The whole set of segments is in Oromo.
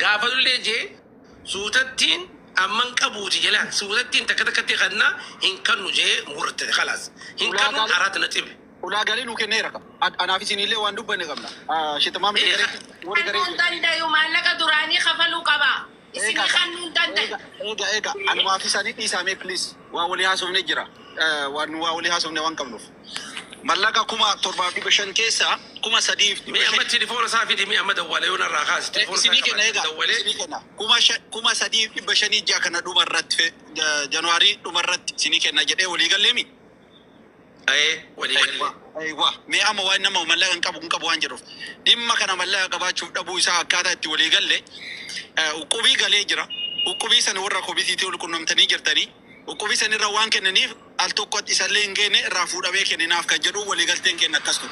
Gaafatullee jee suutattiin amman qabuuti jedhaan suutattiin takka takkatti kannaa hin kannu jee murte khalaas. Hin kannu Ulaagaalee araat na xibe. Ulaagaalee nuu kenneera qaba. Anaaf isinillee waan dubbanne qabna. Shitamaa miti garee warri garee. Kannuu hin dandayu maallaqa duraanii kafaluu qaba. Isinii Eega kannuu hin dandayu. eega eega eega anumaa fi isaanii dhiisamee please waa walii haasofne jira. Waan waa walii haasofne waan qabnuuf. Mallaqa 7,500 keessaa 3,500. Mee amma telefoona isaa fidi mee amma dawwalee yoo narraa kaase telefoona isaa Isinii kenna qabaate egaa dawwalee. Isinii kenna 3,500 ji'a kana dhuma irratti Januaarii dhuma irratti isinii kenna jedhee walii galleemi. Ayee walii gallee. Aywa mee amma waan nama mallaqa hin qabu hin qabu waan jedhuuf dhimma kana mallaqa qabaachuuf dhabuu isaa akkaataa itti walii galle uqqubii galee jira. Uqqubii sana warra koomitiitii wal qunnamtanii jirtanii uqqubii san irra waan kennaniif al tokkotti isallee hin geenne irraa fuudhamee kenninaaf kan jedhu walii galteen kenna akkas ture.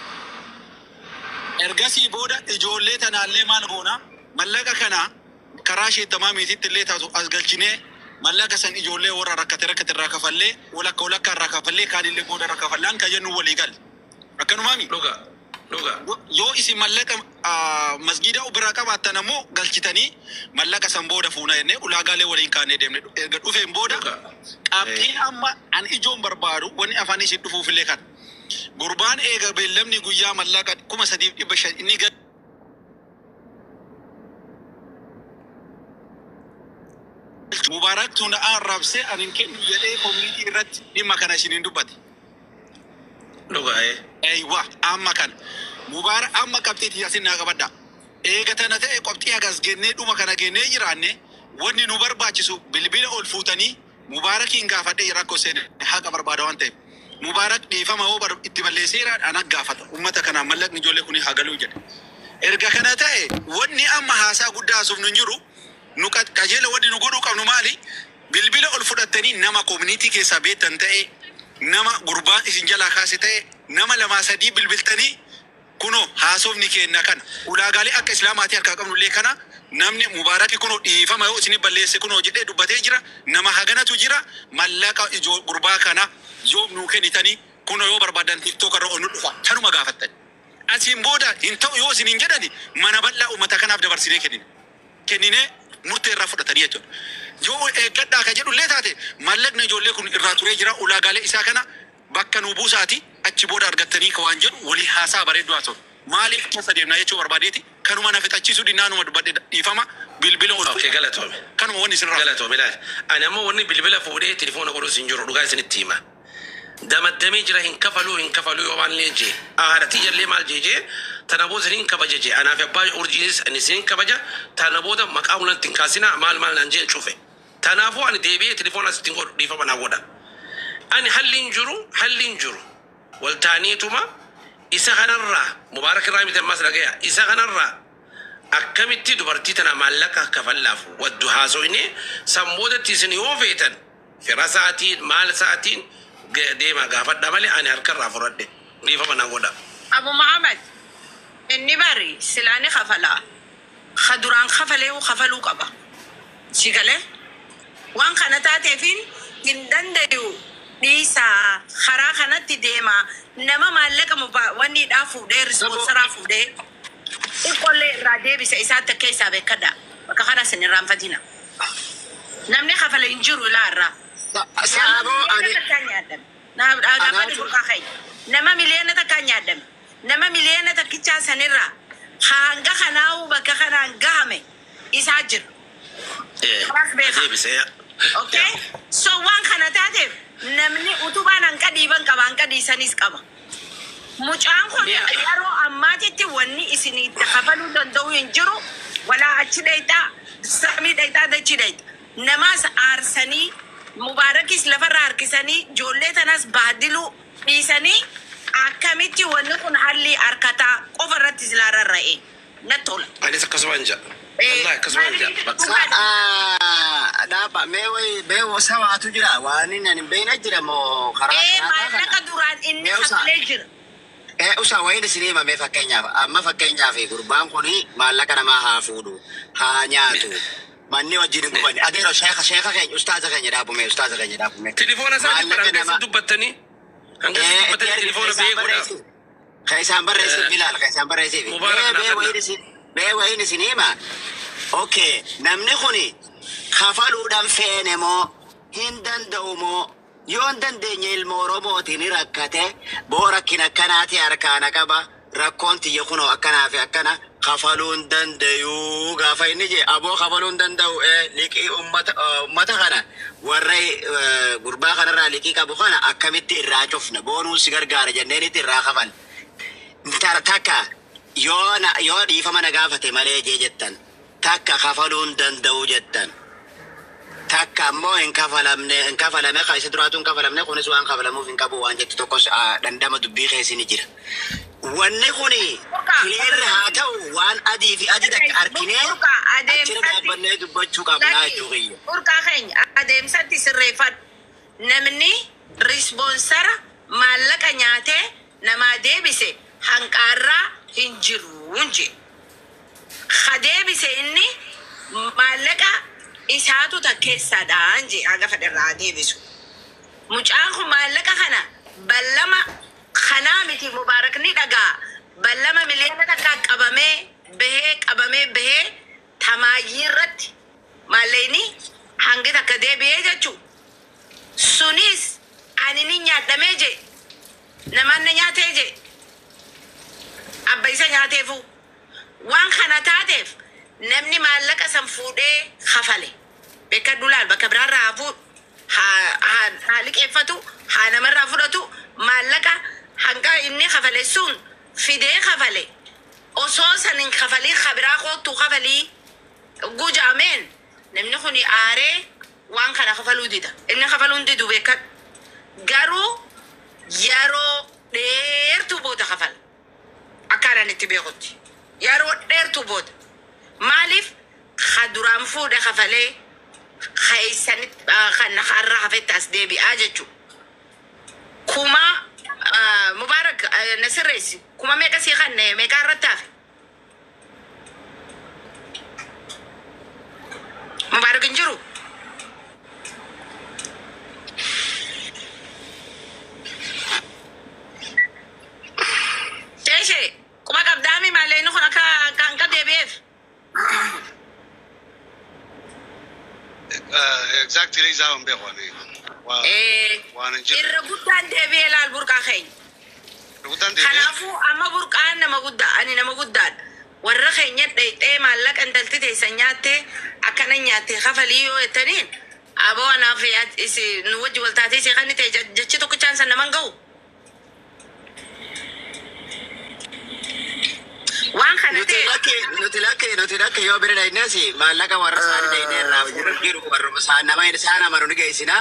Ergasii booda ijoollee tanaallee maal goona mallaqa kana karaa sheettamaa miititti illee taatu as galchinee mallaqa san ijoollee warra rakkate rakkate irraa kafallee walakka walakka irraa kafallee kaanillee booda irraa kafallaan kan jennu walii galle. Akkanumaami. Dhuga dhuga. Yoo isin mallaqa masgiida biraa qabaattan ammoo galchitanii mallaqa san booda fuuna jennee ulaagaalee waliin kaannee deemne erga dhufeen booda Dhuga. qabxiin amma an ijoon barbaadu wanni afaan isin dhufuufillee kana. Gurbaan eega beellamni guyyaa mallaqa 3,500 inni galchu Mubaaraktu na arrabsee ani hin kennu jedhee koominitii irratti dhimma kana isiniin dubbate. Dhuga ee. Eywa amma kana Mubaarak amma qabxii tiyya naa qabadha. Eega tana ta'e qabxii hagas gennee dhuma kana gennee jiraanne wanni nu barbaachisu bilbila ol fuutanii Mubaarakiin gaafadhee rakkoo seene haqa barbaada waan ta'eef. Mubaarak dhiifama hoo itti balleesseera ana gaafata. Uummata kanaan mallaqni ijoollee kun haa galuu jedhe. Erga kana ta'e wanni amma haasaa guddaa haasofnu hin jiru. Nu qajeela wanni nu godhuu qabnu maali? Bilbila ol fudhattanii nama koominitii keessaa beektan ta'e nama gurbaan isin jalaa kaase ta'e nama lamaa sadii bilbiltanii kunoo haasofni kenna kana ulaagaalee akka islaamaatii harkaa qabnullee kana namni Mubaaraki kunoo dhiifama yoo isin balleesse kunoo jedhee dubbatee jira nama haganatu jira mallaqa ijoo gurbaa kana yoo nuu kennitanii kunoo yoo barbaadan tiktook irra ol nu dhufa tanuma gaafattan. Asiin booda hin ta'u yoo isin hin jedhani mana bal'aa uummata kanaaf dabarsinee kennine. Kenninee murtee irraa fudhatanii jechuudha. Yoo eeggadhaa ka jedhullee taate mallaqni ijoollee kun irraa turee jira ulaagaalee isaa kana bakka nu buusaati achi booda argattanii ka waan jedhu walii haasaa bareedduu haasa'u. Maaliif keessa deemnaa jechuu barbaadeeti kanuma na fixachiisuu dinnaanuma dubbadhe dhiifama bilbila ol Okay galatoome. Kanuma wanni isin irraa. Galatoome ilaali. Ani ammoo wanni bilbila fuudhee telefoona godhus hin jiru dhugaa isinitti hima. Damaddamee jira hin kafaluu hin kafaluu yoo waan illee jee. Haadha tiyyallee maal jee jee tana booda isin kabaja jee. Anaaf abbaa urjiinis ani isin kabaja tana booda maqaa hunatti hin kaasinaa maal maal naan jee cufe. Tanaafuu ani deebi'ee telefoona asitti hin godhu dhiifama naa godha. Ani halli hin jiru halli hin jiru. Waltaaniituma isa kanarraa Mubaarak irraa miti ammas dhagaya isa kanarraa akkamitti dubartii tana maallaqa kafallaaf waddu haasoyne san boodatti isin yoo feetan fira sa'aatiin maal sa'aatiin deema gaafadha malee ani harkarraa fudhadhe dhiifama naa godha. Abu Muhammad inni bari silaani kafalaa. Ka duraan kafalee kafaluu qaba. Si galee waan kana taateefin hin dandayu dhiisaa karaa kanatti deema nama maallaqa wanni dhaa fuudhee rispoonsaraa fuudhee xiqqoollee irraa deebisa isaatti akka isaa beekadha. Bakka kana isin irraanfatina. Namni kafale hin jiru ilaa irraa. Nama Saaboo miliyoona ani takkaan nyaadame. Dhaabbata anaatu burqaa keenya. Nama miliyoona takkaan nyaadame. Nama miliyoona takkichaa sanirraa hanga kanaa'uu bakka kanaan gahame isaa jira. Kanaas beeka. Deebisee. Okay? So waan kana taateef namni utubaan hanqa dhiiban qaba hanqa dhiisanis qaba. Mucaan kun yeroo ammaatitti wanni isin itti kafaluu danda'u hin jiru. Walaa achi dhayxaa, samii dhayxaa, dachii dhayxaa. Namaas aarsanii, Mubaarakis lafarraa harkisanii, ijoollee tanas baadiluu dhiisanii akkamitti wanni kun halli harkataa qofa irratti silaa rarra'e natti tola. Anis akkasumaan jedha. Wallaahi akkasumaan jedha. Dhaaba mee wayi mee sawaatu jira waan inni ani hin beekne jira moo karaa salaataa kana. Maallaqa duraan inni Mee usaa kafalee jira. Usaa wayiin isin hima mee fakkeenyaaf amma fakkeenyaaf gurbaan kun maallaqa namaa haa fuudhu haa nyaatu manni wajjin hin gubanne adeero sheeka sheeka keenya ustaaza keenya dhaabume ustaaza keenya dhaabume. Telefoona isaatiin bara Maallaqa hanga nama isin dubbattanii hanga isin itti dubbattanii argite telefoona isaan beekuudha. barreessiif. Kan isaan barreessiif bilaal kan isaan barreessiif. Mubaarak Mee naa mee kanna. wayiin isin Mee wayin isin hima. Okay, namni kuni kafaluudhaan feene moo hin danda'u moo yoo hin dandeenye ilma Oromootiin ni rakkate boo rakkin akkanaati harkaana qaba rakkoon tiyya kunoo akkanaa fi akkana kafaluu hin danda'u gaafa inni je aboo kafaluu hin danda'u liqii ummata kana warra gurbaa kanarraa liqii qabu kana akkamitti irraa cufna boonuu si gargaara jenneenitti irraa kafal. Takka yoo dhiifama na gaafate malee jee jettan, takka kafaluu hin danda'u jettan, takka ammoo hin kafalamne hin kafalame ka isa duraatu hin kafalamne kunis waan kafalamuuf hin qabu waan jettu tokkos dhandhama dubbii keessi ni jira. Wanni kuni clear haa ta'u, waan adii fi adii takka arginee Burqaa achirra adeemsatti dhaabbannee dubbachuu qabnaa jechuu kiyya. Burqaa keenya adeemsatti sirreeffadhu. Namni sponsor maallaqa nyaatee namaa deebise hanqaarraa hin jiru je. Ha deebise inni maallaqa isaatu takkeessaadhaan je haga fedherraa deebisu. Mucaan kun maallaqa kana ballama kanaa miti, Mubaarak ni dhagaa, ballama 1 miliyoona qabamee bahee qabamee bahee tamaayyii irratti maallaqni hangi takka deebi'ee jechuu. Sunis ani ni nyaadhamee je, namaan na nyaatee je, abba isa nyaateefu waan kana taateef namni maallaqa san fuudhee kafale beekadhu laal bakka biraarraa haa fuudhu, haa liqeeffatu, haa namarraa fudhatu, maallaqa hanga inni kafale sun fidee kafale osoo san hin kafalin kabiraa koottu kafalii gujaameen namni kun aaree waan kana kafaluu dida. Inni kafaluu hin didu beekadhu, garuu yeroo dheertuu booda kafala. Akkaan itti beekutti yeroo dheertuu booda. Maaliif ka duraan fuudhe kafalee keeysanitti kan har'a hafetti as deebi'aa jechuudha. Kuma Mubaarak na sirreessi, kuma meeqa sii kanne, meeqa irratti hafe? Mubaarak hin jiru. Sheeshee quba qabdaami maalee inni kun akka kan ka deebi'eef. Exactly isaa hin beeku ani. Waan hin jirre. Irra guddaan deebi'ee laal burqaa keenya. Guddaan deebi'ee. Kanaafuu amma burqaan nama guddaa, ani nama guddaadha. Warra keenya dhayxee maallaqa intalti teessan nyaattee akkana nyaattee kafalii yoo jettaniin aboo anaaf nu wajji wal taatee si kan ta'e jechi tokkichaan san naman ga'u. Waan kana Nuti ta'e lakke nuti lakke nuti lakke yoo bira dhaynees maallaqa warra isaanii dhaynee irraa fuudhu jiru warra isaan nama isaan amanu ni geessina.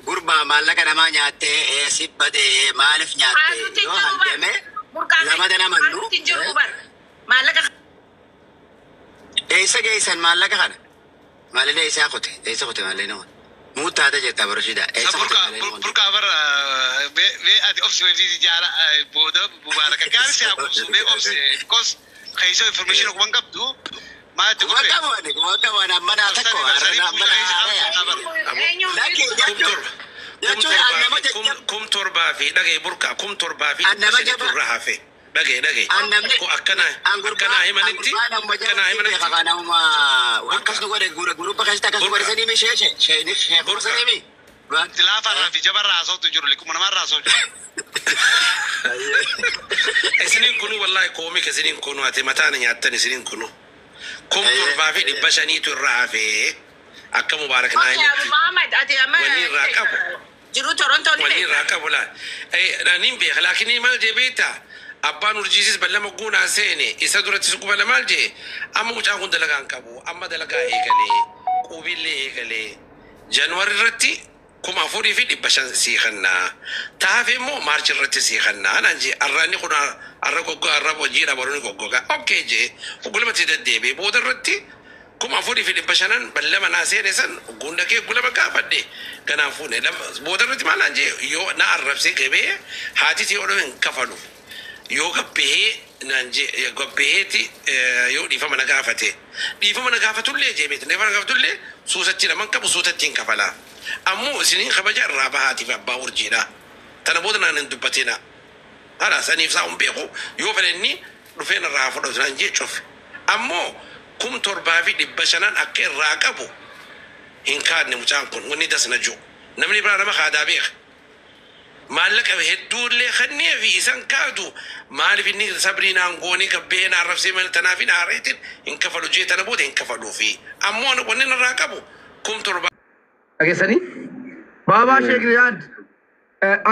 Gurbaa maallaqa namaa nyaattee si badee maaliif nyaatte Haasutti hin yoo jiru bar. hanjame Burqaa lamada namannu. haasutti hin jiru bar. Maallaqa Eessa geessan maallaqa kana? Maalillee eessaa qote? Eessa qote maallee nama? Muutaata jirta barsiida. Eessa qote Burqaa maallee nama? Burqaa bara mee ati obsi wayii jaala booda Mubaaraka gaarii si haa qubsu mee obsi because keessa information kuban qabdu maal itti Kuma godhe. qabu ani, kuma qabu ani amma naa takko amma naa haaraya. eenyu Lakki Kum jechuun torba. Kum jechuun an nama torbaa fi jajjab 7500 dhagee burqaa kum torbaa fi an dhibba nama shanitu jaba irra hafe. Dhagee dhagee. an namni Ko akkana an gurbaa akkanaa an himanitti gurbaa nama akkanaa jabatti himanitti beeka kanuma akkas burqaa nu godhe gurupa keessatti akkas nu godhe burqaa sanii mi sheeshe sheeni sheekuma burqaa. sanii mi. Laafarraa fi jabarraa haasawtu jiru likuma namarraa haasawtu jiru. Isiniin kunu wallahi koomika isiniin kunu ati mataana nyaattan isiniin kunu. 7500tu irra hafe akka Mubaarak naa Okay, Abu himetti. Muhammad, ati amma Wanni irraa qabu. jiru Toronto ni Wanni beekta. irraa qabu laal. Nin beeka laakiin maal jee beektaa? Abbaan urjiisis ballama guunaa seene isa durattis gubala maal jee amma mucaan kun dalagaa hin qabu, amma dalagaa eegalee qubillee eegalee January irratti 4500 sii kennaa taafe immoo March irratti sii kennaa naan jee. Arraanni kun arra goggoga, arra hojiidha baruuni goggoga, okay jee ogulumatti deddeebi'e. Booda irratti 4500n ballama naa seene san gunda kee gulama gaafadhe ganaan fuune. Booda irratti maal naan jee, yoo na arrabsee qabee haati tii odoo hin kafalu yoo gabbahee naan jee, gabbaheeti yoo dhiifama na gaafate, dhiifama na gaafatullee jee beektu, dhiifama na gaafatullee suusatti naman qabu suusatti hin kafala, ammoo isiniin kabaja irraa bahaatiif abbaa urjiidha tana booda naan hin dubbatina haadha saniif isaa hin beeku, yoo fedhe inni dhufee narraa fudhatu naan jee cufe. Ammoo 7,500 akka irraa qabu hin kaadne mucaan kun wanni dasna jiru. Namni biraa nama kaadaa beeka. Maallaqa hedduullee kannee fi isan kaadu maaliif inni sabrii naan goonii gabbee naan rabsee maal tanaaf hin aareetiin hin kafalu jee tana booda hin kafaluufi. Ammoo wanni irraa qabu 7,000. Dhageessanii? Baabaa Sheek Riyaad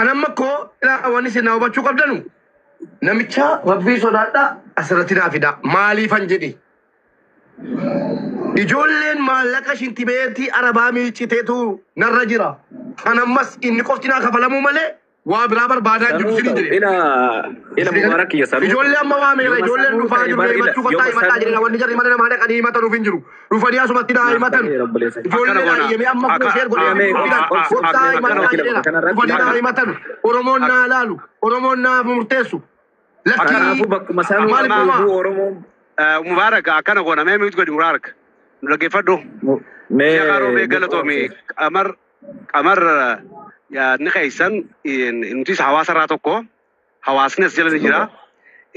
anamma koo ilaa wanni isin naa hubachuu qabdanu namicha rabbii sodaadhaa asirratti naa fida maaliifan jedhe. Ijoolleen maallaqa shintibeetii arabaa miiciteetu narra jira. Kan ammas inni qofti naa kafalamuu malee waa biraa barbaadaa jiru Sanuu isinii ta'u jedhe. ila ila Mubarak kiyya sanuu Ijoollee amma waameera yooma ijoolleen sanuu dhufaa ta'e jiru bar ila himachuu fattaa yooma himadhaa sanuu jedhina wanni jarri mana namaa dhaqanii himatanuuf hin jiru. Dhufanii asumatti naa naaf himatan. ta'eera obboleessa. Akkana Ijoollee naa goona. iyyame amma Akka sheer godhee Mee fidan obsi kottaa mee akkana himadhaa wakila jedheera. bakka kanarratti Dhufanii naa himatan. Oromoon naa laalu. Oromoon naa murteessu. Lakkii kanaafuu bakkuma sanuu maaliif ta'e dhumaa? iyyuu Oromoon Mubarak akkana goona mee mute godhi Mubarak. Nu dhaggeeffadhu. mee Sheekh Roobee burqaa galatoomi obsi. qamar qamar ni keessan nutis hawaasa irraa tokko hawaasni as jala ni jira.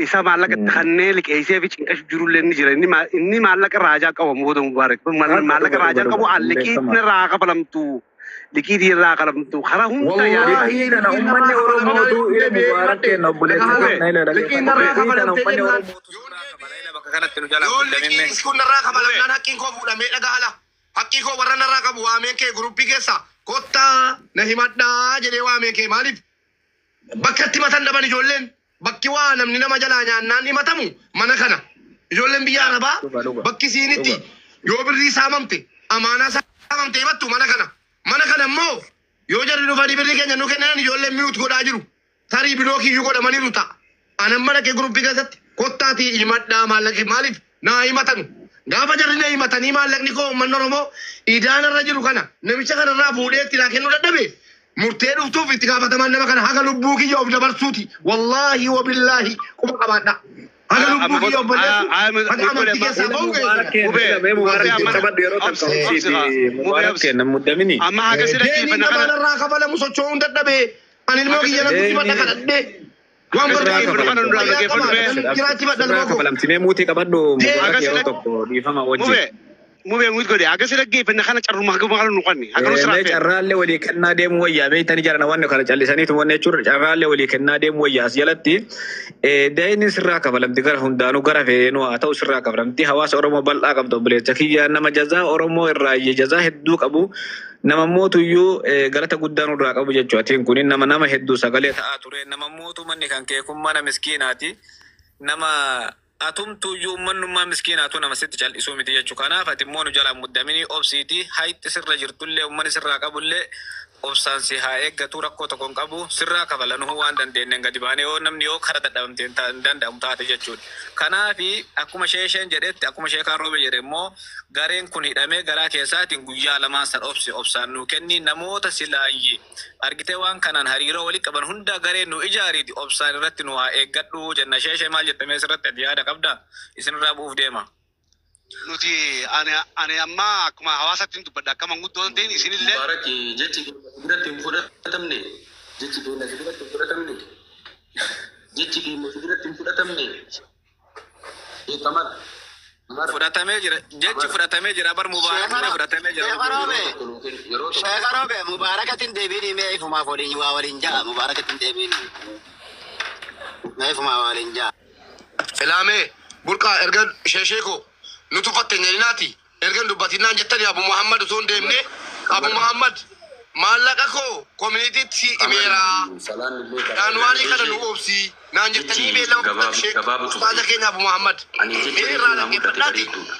Isa maallaqa itti kannee liqeessee fi cinqashu jirullee ni jira. Inni maallaqa raajaa qabu booda Mubarak. Akka Maallaqa dhuga dhuga raajaa dhuga qabu liqiin beekama. irraa kafalamtu. Liqiin irraa kafalamtu karaa hunda yaadee. Wallaahi Liqii tana liqiin uummanni narraa kafalamnaan Oromootu ila deebi'ee Mubarak himadhe. kenna obboleessa Dhagahaa keenya ila liqiin dhaggeeffadhu. narraa Liqii tana kafalamtee uummanni jennaan. Oromootu sirraa kafala ila bakka kanatti nu jalaa Yoo guddaminne. liqiin kun narraa kafalamnaan haqqiin koo fuudhamee dhagahala. Haqqii koo warra narraa qabu waameen kee guruppii keessa kottaa na himadhaa jedhee waameen kee maaliif bakka itti himatan dhaban ijoolleen bakki waa namni nama jalaa nyaannaan himatamu mana kana. Ijoolleen biyya Arabaa Dhuga dhuga bakki siinitti dhuga. yoo birrii saamamte amaanaa saamamte himattu mana kana. Mana kana immoo yoo jarri dhufanii birrii keenya nu kennan ijoolleen mute godhaa jiru. Tarii biloo kiyyuu godhamaniiru ta'a. Anan mana kee guruppii keessatti kottaatii himadhaa maallaqi maaliif naa himatan. Gaafa jarri na himatanii maallaqni koo uummanni Oromoo idaanarra jiru kana namicha kanarraa fuudhee itti naa kennuu dadhabe murtee dhuftuuf itti gaafatamaan nama kana haga lubbuu kiyya of dabarsuuti. Wallaahi wabillaahi quba qabaadha. Haga lubbuu kiyya of balleessu haga amantii keessaa Ila ba'uu Mubarak ga'e. kenna Mubee ila mee mubee Mubarak amma qabadhu yeroo takka obsi obsi obsiiti mubee Mubarak obsi kenna muddamini. amma haga si Deeniin dhaggeeffanna namaa kana narraa kafalamu socho'uun dadhabe. Ani ilmoo haga si kiyya nan guddifadha Deeni kadhadhee waan haga si sirraa dhaggeeffannu kana kafalamti nu barbaadu fayyaa obboleessa dhaggeeffadhu qaba. mee Nan jiraachifadha sirraa ilmoo koo. kafalamti mee muutii qabadhu Deeni haga Mubarak si yeroo tokko dhiifama wajjin. mubee mubee mute godhe haga si dhaggeeffanna kana carruma haga kana nu qanni haga nu Mee sirraa feene. carraallee walii kennaa deemuu wayyaa beektanii jarana wanni kana callisaniitu wanni jechuudha carraallee walii kennaa deemuu wayyaa as jalatti deeyni sirraa kafalamti gara hundaanuu gara feenuu haa ta'u sirraa kafalamti hawaasa Oromoo bal'aa qabdu obboleessa kiyya nama jazaa Oromoo irraa jazaa hedduu qabu nama mootuyyuu galata guddaa nurraa qabu jechuudha atiin kun nama nama hedduu sagalee ta'aa ture nama mootu manni kan kee kun mana miskiinaati nama atumtuyyuu ummannummaa miskiinaatu nama sitti cal'isuu miti jechuu kanaaf ati immoo nu jalaa muddaminii obsiiti hayxi sirra jirtullee ummanni sirraa qabullee obsaan si haa eeggatu rakkoo tokko hin qabu sirraa kafala nuhu waan dandeenyeen gadi baanee yoo namni yoo kara dadhabamte hin hin danda'amu taate jechuudha. Kanaafi akkuma sheesheen jedhetti akkuma sheekaan roobe jedhe immoo gareen kun hidhamee garaa keessaatiin guyyaa lamaan san obsi obsaan nu kenni namoota silaayyee argitee waan kanaan hariiroo walii qaban hunda gareen nu ijaariiti obsaan irratti nu haa eeggadhu jenna sheeshee maal jettamee sirratti ati yaada qabda isinirraa bu'uuf deema. Nuti ani ani amma akkuma hawaasatti hin dubbadha akka manguddoo hin ta'in isinillee Mubarak jechi keenya si biratti hin fudhatamne. Jechi keenya si biratti hin fudhatamne. Jechi keenya si biratti hin fudhatamne. Ee Qamar. Qamar. Fudhatamee jira jechi Qamar. fudhatamee jira bar Mubaarak illee fudhatamee jira Sheekha obboleessa. Roobee Yeroo tokko nuu kenni. Yeroo tokko. Sheekha Roobee Mubaarakatiin deebiin mee ifumaaf waliin waa waliin ja'a Mubaarakatiin deebiin mee ifumaa waliin ja'a. Ilaamee burqaa erga sheeshee koo nu tuffatte jedhinaati erga dubbatinaan jettani Abu Muhammad osoo hin deemne Abu Muhammad maallaqa koo koominiitiitti himeeraa. Salaan illee karaa Jaanuwaarii kana nu Sheeshee obsi naan jettanii jechi beellama gabaab fudhate sheek gabaabatu ustaaza bareeda. keenya Abu Muhammad. Ani jecha Mee reefu irraa naa mul'ate dhaggeeffadhaati. bareedduudha.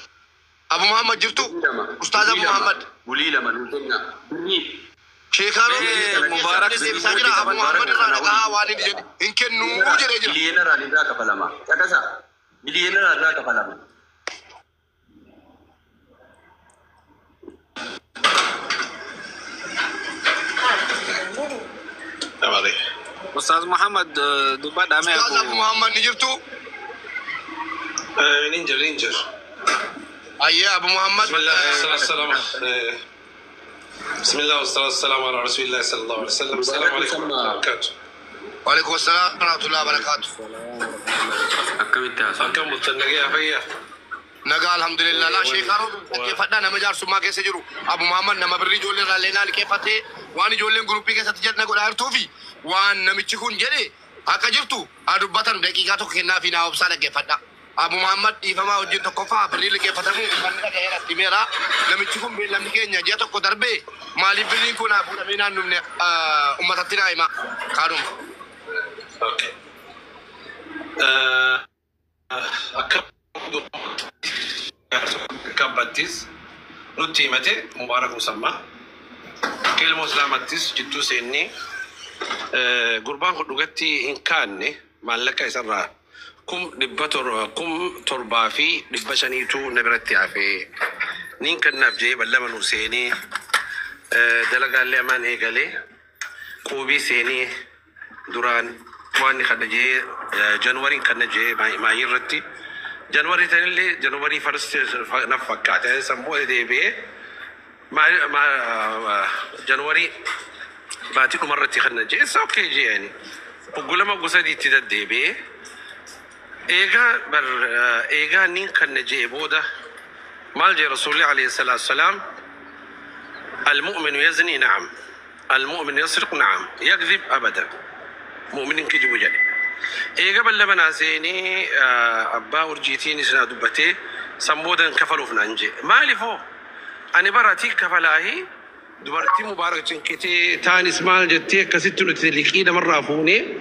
Abu Muhammad jirtu Bulii lama ustaaza bulii Abu lama Muhammad. bulii lama nuu kenna. Birrii Sheekaan Mee Roobee birrii kana keessa Mubaarak deebisaa birrii jira Abu Mubarak Muhammad irraa kanaa dhagahaa olii. waan inni jedhe hin kennuu jedhee jira. Biliyeenaraan irraa kafalama. Caqasa. Biliyeenaraan irraa kafalama. Ustaaz Muhammad dubbadhaa mee Ustaaz Abu abu Muhammad ni jirtu. Ninjir, ninjir. Ayyee Abu Muhammad. بسم الله والصلاة والسلام بسم الله والصلاة والسلام على رسول الله صلى الله عليه وسلم. السلام Mubarak عليكم ورحمة الله samma وبركاته. Waalaikum salaam warahmatullahi wabarakatuh. akkamitti haasofna? أكمل تنقية فيا. Nagaa alhamdulillah. Laa sheekaa roobi dhaggeeffadhaa nama jaarsummaa keessa jiru. Abu Muhammad nama birrii ijoollee irraa illee naa liqeeffatee waan ijoolleen guruppii keessatti jedhna godhaa jirtuu fi waan namichi kun jedhe akka jirtu haa dubbatan daqiiqaa tokko kennaa fi naa obsaa dhaggeeffadhaa. Abu Muhammad dhiifamaa wajjin tokkoffaa birrii liqeeffatamuu uummanni dhaga'eera itti himeera. Namichi kun beellamni keenya ji'a tokko darbee maaliif birriin kun haa fuudhamee naan dhumne uummatatti naa hima. Kaanuma. Okay. Akka kabbattis nutti himate Mubaarak Musammaa. Akka ilmoo Islaamattis jidduu seennee gurbaan kun dhugatti hin kaanne maallaqa isarraa 705,000tu na biratti hafee niin kennaaf jee ballama nu seenee dalagaallee amaan eegalee quubii seenee duraan waan kana jee Januwariin kana jee maayii irratti Januwarii tanillee Januwarii first na fakkaate san booda deebi'ee Januwarii baatii dhumarratti kana jee isa okay jee yani hoggulama gosa sadiitti deddeebi'ee eegaa bar eegaa niin kana jee booda maal jee rasuulli alayhi salaatu salaam المؤمن يزني نعم المؤمن يسرق نعم يكذب أبدا مؤمن كجب جل إيه قبل لما ناسيني أبا أرجيتيني سنا دبتي سمودا كفلوا في نانجي مالي فو أنا براتي كفلاهي دبرتي مبارك تنكتي تاني سمال جتي كست لكينا مرة فوني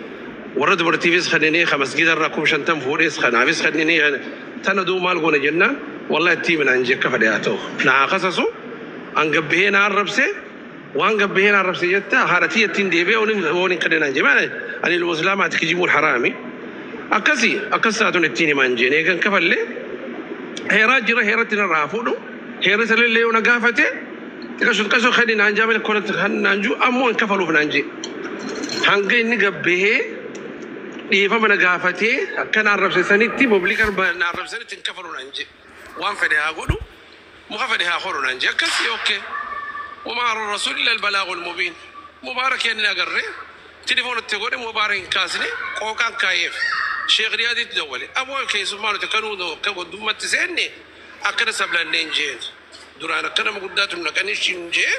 ورد برتي فيس خليني خمس جدر راكم شنتم فوريس خنا فيس خليني تندو مال قونا جنة والله تي من أنجي كفلياتو نعاقصصو أنقبهين عربسي وأنقبهين عربسي جتا هارتي التين ديبي ونين خلينا نجي ما أنا المسلمة تكجيبوا الحرامي أكسي أكساتون التيني مانجيني كان كفلي هيرات جرا هيرتنا رافودو هيرت اللي ونقافته تكشف تكشف خلينا نجي من كل خلينا نجو أمون كفلوا في نجي هنجي نقبه dhiifama na gaafatee akka na arrabse sanitti publika na arrabse sanitti hin kafalu naan jee waan fedhe haa godhu muka fedhe haa horu naan jee akkasii okay وما على الرسول الا البلاغ المبين مبارك يعني agarre telefoonatti godhe mubaarak hin kaasne qooqaan kaayeef sheekh riyaaditti dawwale aboo keessummaa nuti kanuu akka guddummaatti seenne akkana sablanneen jeen duraan akka nama guddaatu naqanii hin jee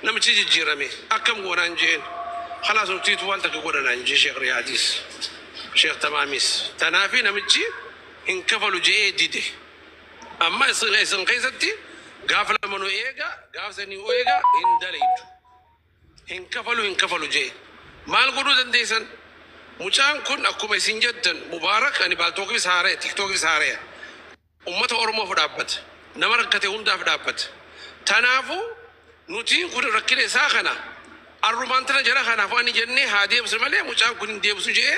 namichi jijjiirame akkam goonaan jeen خلاص nutiitu waan takka godhanaan jee sheekh riyaadiis sheekh tamaamis tanaafi namichi hin kafalu je'ee dide amma isin keessatti gaafa lama nu eega gaafa sanii eega hin dalaydu hin kafalu hin kafalu jee maal godhuu dandeessan mucaan kun akkuma isin jettan mubaarak ani baaltookis haaree tiktookis haaree ummata oromoof dhaabbata nama rakkate hundaaf dhaabbata tanaafuu nutiin kun rakkina isaa kana arrumaan tana jara kanaaf waan jennee haa deebisu malee mucaan kun hin deebisu jee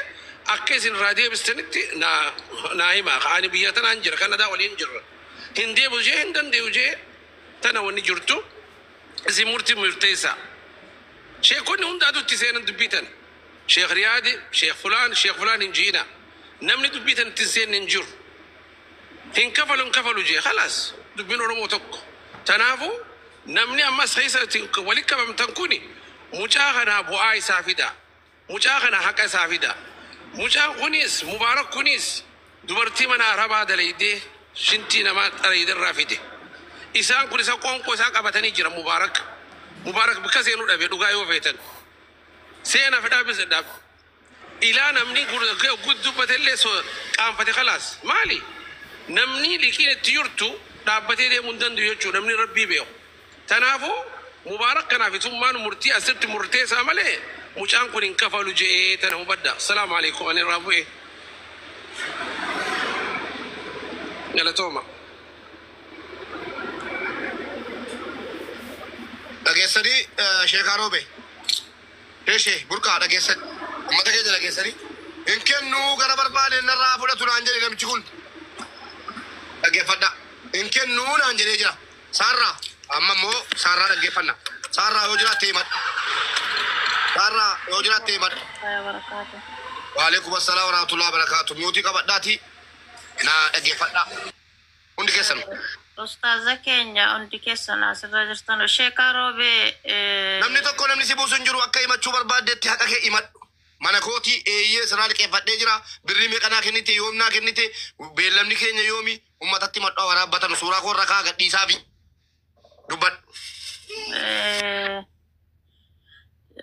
akka isin irraa deebistanitti naa himaa ani biyya tanaan jira kanadaa waliin jirra hin deebisu jee hin danda'u jee tana wanni jirtu isin murtii murteessaa sheekonni hundaatu itti seenan dubbii tana sheekh riyaadi sheekh fulaan sheekh fulaan hin ji'ina namni dubbii tana itti seenne hin jiru hin kafalu hin kafalu jee khalaas dubbiin oromoo tokko tanaafuu namni ammas keessa walitti qabamtan kuni mucaa kanaa bu'aa isaa fida mucaa kana haqa isaa fida mucaan kunis mubaarak kunis dubartii mana arabaa dalaydee shintii namaa xaraydirraa fide isaan kun isa qoonqoo isaa qabatanii jira mubaarak mubaarak bikka seenuu dhabe dhugaa yoo feetan seenaa fedhaa dhabe ilaa namni guddubatellee qaanfate khalaas maali namni liqiin itti jirtu dhaabbatee deemuu hin danda'u jechuudha namni rabbii beeku tanaafuu mubaarak kanaaf isummaan murtii asitti murteessaa malee mucaan kun hin kafalu je'ee tana hubadha assalaamu alaikum ani irraa bu'e galatooma. Dhageessanii sheekaa roobe. Sheeshee burqaa dhageessan. Uummata keenya dhageessanii. Hin kennuu gara barbaade narraa fudhatu naan jedhe namichi kun. Dhaggeeffadha. Hin kennuu naan jedhee jira. Saarraa amma immoo saarraa dhaggeeffanna. Saarraa yoo jiraatte himadha. Saarraa yoo jiraatte himadha. Waalaikum assalaam warahmatullahi wabarakatuh. Muutii qabadhaati naa dhaggeeffadha. Hundi keessan. Ustaaza keenya hundi keessan asirra jirtan sheekaa roobee Namni tokko namni si buusu hin jiru akka himachuu barbaaddetti haqa kee himadhu. Mana kootii eeyyee sirraa liqeeffadhee jira. Birrii meeqanaa kennite, yoomnaa kennite, beellamni keenya yoomi, uummatatti madhaa waraabbatan suuraa koo irra kaa gadhiisaa fi dubbadhu.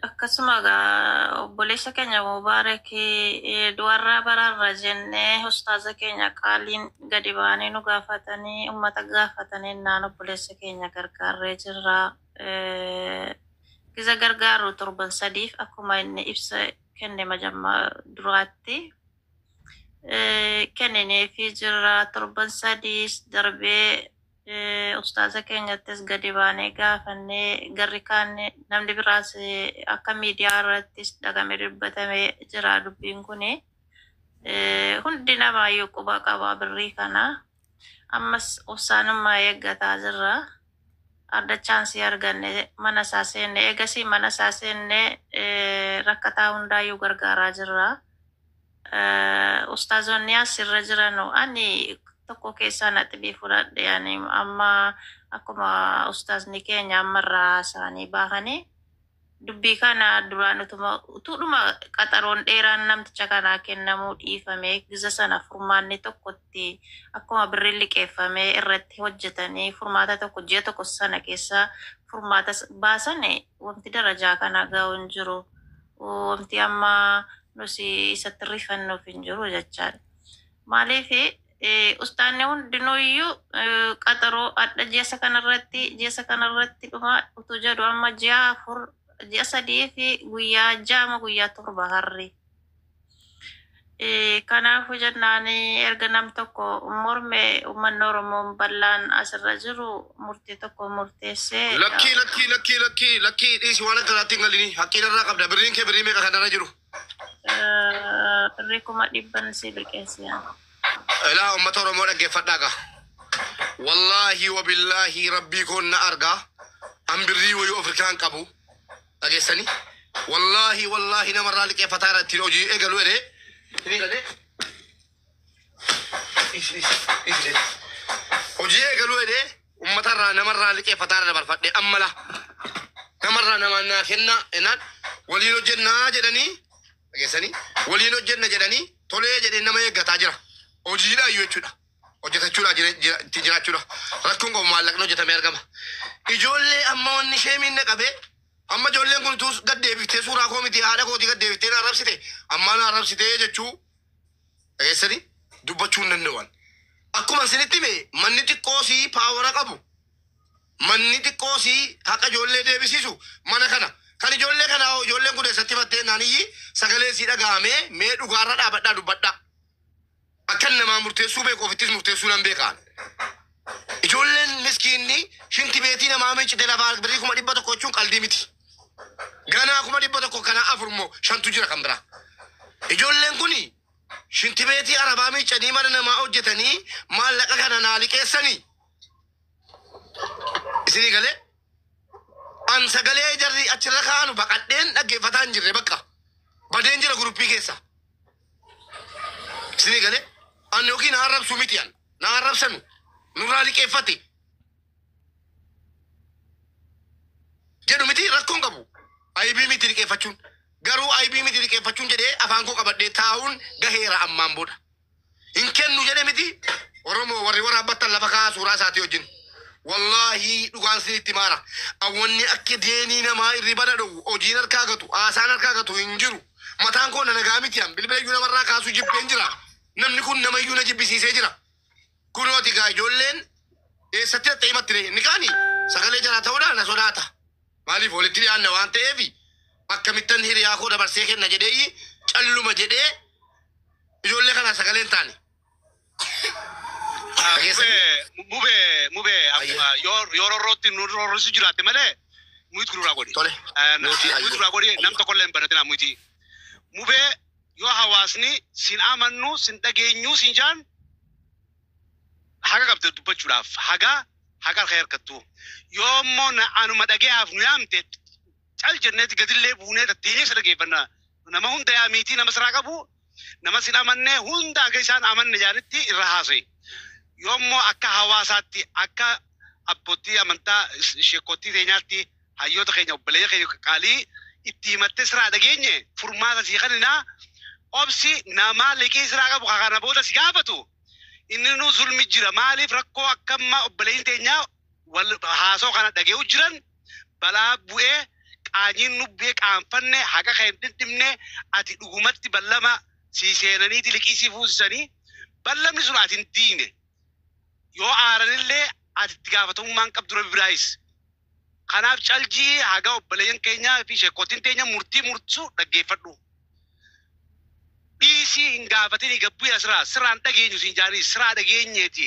Akkasuma egaa obboleessa keenya Mubaarak du'arraa baraarra jennee ustaaza keenya qaaliin gadi ba'anii nu gaafatanii uummata gaafatanii naan obboleessa keenya gargaarree jirra. Giza gargaaru torban sadiif akkuma inni ibsa kenne majammaa duraatti kennineefii jirra, torban sadiis darbee ustaaza keenyattis gadi baanee gaafannee garri kaan namni biraas akka miidiyaa irrattis dhagame dubbatamee jira dubbiin kuni. Hundi namaayyuu quba qaba birrii kana. Ammas obsaanummaa eeggataa jirra. Arda chaansii arganne mana isaa seenne, eegasii mana isaa seenne rakkataa hundaayyuu gargaaraa jirra. Ustaazonni asirra jiranu ani tokko keessaa naxibii fudhadhe. Ani amma akkuma ustaazni keenya ammarraa isaanii bahanii dubbii kana duraan utuma utuudhuma qaxaroon dheeraan namticha kanaa kennamuu dhiifame giza sana furmaanni tokkotti akkuma birriin liqeeffamee irratti hojjetanii furmaata tokko ji'a tokko sana keessa furmaata baasan wanti darajaa kana ga'u hin jiru. Wanti amma nusi isatti rifannuuf hin jiru jechaadha. Maaliif ustaanni hundinuuyyuu qaxaroo adda ji'a kanarratti dhuma utuu jedhu amma ji'a 4, ji'a 3 fi guyyaa 6 guyyaa 7 harri. Kanaafuu jennaan erga nam tokko morme uummanni Oromoo bal'aan asirra jiru murtii tokko murteessee. Lakkii, lakkii, lakkii, lakkii, lakkii, dhiisi, waan akkanaatti hin galini. Haqqii irraa qabda. Birriin kee birrii meeqa kanarra jiru? Birrii 100,000 si liqeessi. Ilaa, uummata Oromoo, dhaggeeffadhaa gaa. Wallaahi wabillaahi rabbii koon na argaa. An birrii wayii Afrikaan qabu. Dhageessanii? Wallaahi wallaahi namarraa liqeeffataa irra ittiin hojii eegalu jedhee. Dhiisi, dhiisi, dhiisi. Hojii eegaluu jedhee uummatarraa namarraa liqeeffataa irra dabarfadhee amma la. Namarraa namaan naa kennaa jennaan waliin hojjennaa jedhanii, dhageessanii, waliin hojjenna jedhanii tolee jedhee nama eeggataa jira. Hojiidha iyyuu jechuudha. Hojjetachuudha ittiin jiraachuudha. Rakkoon qabu, maallaqni hojjetamee argama. Ijoollee amma wanni ishee miinna qabee amma ijoolleen kun tuus gad deebiftee suuraa koo miti haadha kootii gad deebiftee na arrabsite, amma na arrabsite jechuu, dhageessanii, dubbachuu hin danda'an. Akkuma isinitti hime, manni xiqqoosii power qabu. Manni xiqqoosii haqa ijoollee deebisiisu mana kana. Kan ijoollee kanaa hoo, ijoolleen kun eessatti fattee naaniyyi sagalee sii dhaga'amee mee dhugaarra dhaabadhaa dubbadhaa. Akkan namaa murteessuu beeku ofittis murteessuu nan beekaan. Ijoolleen miskiinni shinti beetii namaa miiccite lafaa birrii 100,000 jechuun qaldii miti. Ganaa 100,000 kana afur immoo shantu jira kan biraa. Ijoolleen kuni shinti beetii arabaa miiccanii mana namaa hojjetanii maallaqa kana naa liqeessanii. Isinii galee? An sagalee jarri achirra kaa'anu baqadheen dhaggeeffataa hin jirre, bakka. Badeen jira guruppii keessa. Isinii galee? An yookiin na arrabsu miti an. Na arrabsanu. Nurraa liqeeffate. Jedhu miti, rakkoon qabu. Aybii miti liqeeffachuun. Garuu aybii miti liqeeffachuun jedhee afaan koo qabadhee taa'uun gaheera ammaan booda. Hin kennu jedhe miti. Oromoo warri waraabbattan lafa kaa'aa suuraa isaatii wajjin. Wallaahi dhugaan sinitti maara. Awwanni akka deenii namaa irriba dhadha'u, hojiin harkaa gatu, haasaan harkaa gatu hin jiru. Mataan koo na nagaa miti an bilbila iyyuu namarraa kaasuu jibbeen jira. Namni kun nama iyyuu na jibbisiisee jira. Kunooti gaa ijoolleen eessatti dhattee himatti ree? Inni kaani sagalee jalaa ta'uudhaan na sodaata. Maaliif walitti dhiyaanna waan ta'eef akkamittan hiriyaa koo dabarsee kenna jedhee calluma jedhee ijoollee kanaa sagalee hin taane. Mubee, mubee, yoo rorrootti nu rorrisu jiraatte malee mute nurraa godhi. Tole. Mute nurraa godhi, nam tokkollee hin banatina mute. Mubee, yoo hawaasni sin amannu sin dhageenyu sin jaan haga qabde dubbachuudhaaf haga haga harka harkattu. Yoo immoo anuma dhagayaaf nu yaamte cal jenneeti gadillee buunee tatteenyee isa dhageeffanna. Nama hunda yaamiitii nama siraa qabu nama sin amanne hunda haga isaan amanne jaanitti irra haasa'e. Yoommoo akka hawaasaatti, akka abbootii amantaa, sheekootii teenyaatti, hayyoota keenya, obboleeyya keenya qaalii Itti himattee siraa dhageenye furmaata sii kaninaa obsi namaa liqii siraa qabu kana booda si gaafatu. Inni nu zulmi jira maaliif rakkoo akkammaa obboleeyyin teenyaa wal haasoo kana dhagee'u jiran balaa bu'ee qaanyiin nu bu'ee qaanfanne haqa kan hin dhindhimne ati dhugumatti ballama sii seenaniiti liqii sii fuusisanii ballamni sun ati hin diine yoo aaranillee ati itti gaafatamummaan qabdu rabbi biraayis. Kanaaf caljii haga obboleeyyan keenyaa fi sheekootiin teenya murtii murtu dhaggeeffadhu. Dhiisii hin gaafatini gabbuu asirraa sirraan dhageenyu siin jaanii siraa dhageenyeeti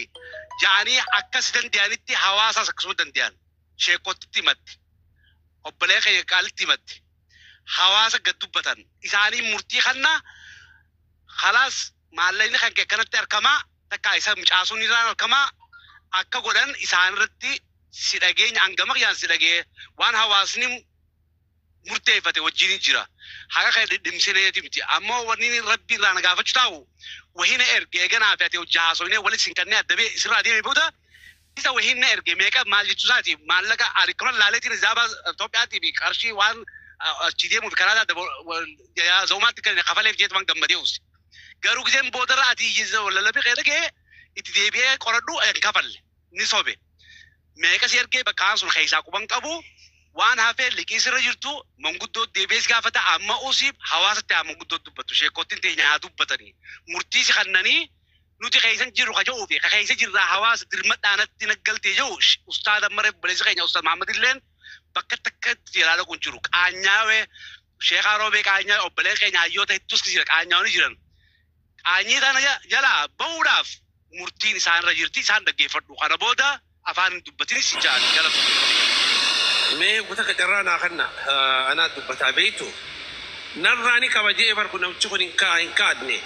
jaanii akkas danda'anitti hawaasaas akkasuma danda'an sheekootitti himatti obbolee keenya qaalitti himatti hawaasa gad dubbatan isaanii murtii kanna khalaas maallaqni kan kee kanatti argamaa takka isa mucaasuun irraan argamaa akka godhan isaan irratti si dhageenya hangama kiyyaan si dhagee waan hawaasni murteeffate wajjin jira. Haqa kan dhidhimsineeti miti. Ammoo wanni inni rabbi irraa na gaafachuu taa'u wahina erge eeganaa fi ati hojii haasofnee walitti sin kannee adda bee isirraa deeme booda isa wahina erge meeqa maal jechuu isaati maallaqa ani kana laaleetiin zaabaa Itoophiyaatii fi qarshii waan achi deemuuf karaa zoomaatti kan kafaleef jeetumaan gammadee usi. Garuu giseen boodarra ati lallabii qeerra ga'ee itti deebi'ee qoradhu hin kafalle ni sobe. Meeqa si ergee bakka sun keessaa quban qabu waan hafee liqii sirra jirtu manguddoo deebi'ee si gaafata amma usiif hawaasatti haa manguddoo dubbattu sheekottiin teenya haa dubbatanii murtii si kannanii nuti keessan jirru ka jedhuu fi ka keessa jirraa hawaasa dirmadhaanatti naggaltee jedhu ustaada maree obboleessa keenya ustaad Mahammad illeen bakka takkatti ilaalaa kun jiru qaanyaawee sheekaa roobee qaanyaa obboleen keenya hayyoota hedduus jira qaanyaawni jiran qaanyii tana jalaa bahuudhaaf murtiin isaanirra jirti isaan dhaggeeffadhu kana booda afaan hin dubbatinis si jaan galatu. Mee kuta qacarraa naa kanna anaa dubbataa beektu narraa ni kabajee barku namichi kun hin kaadne.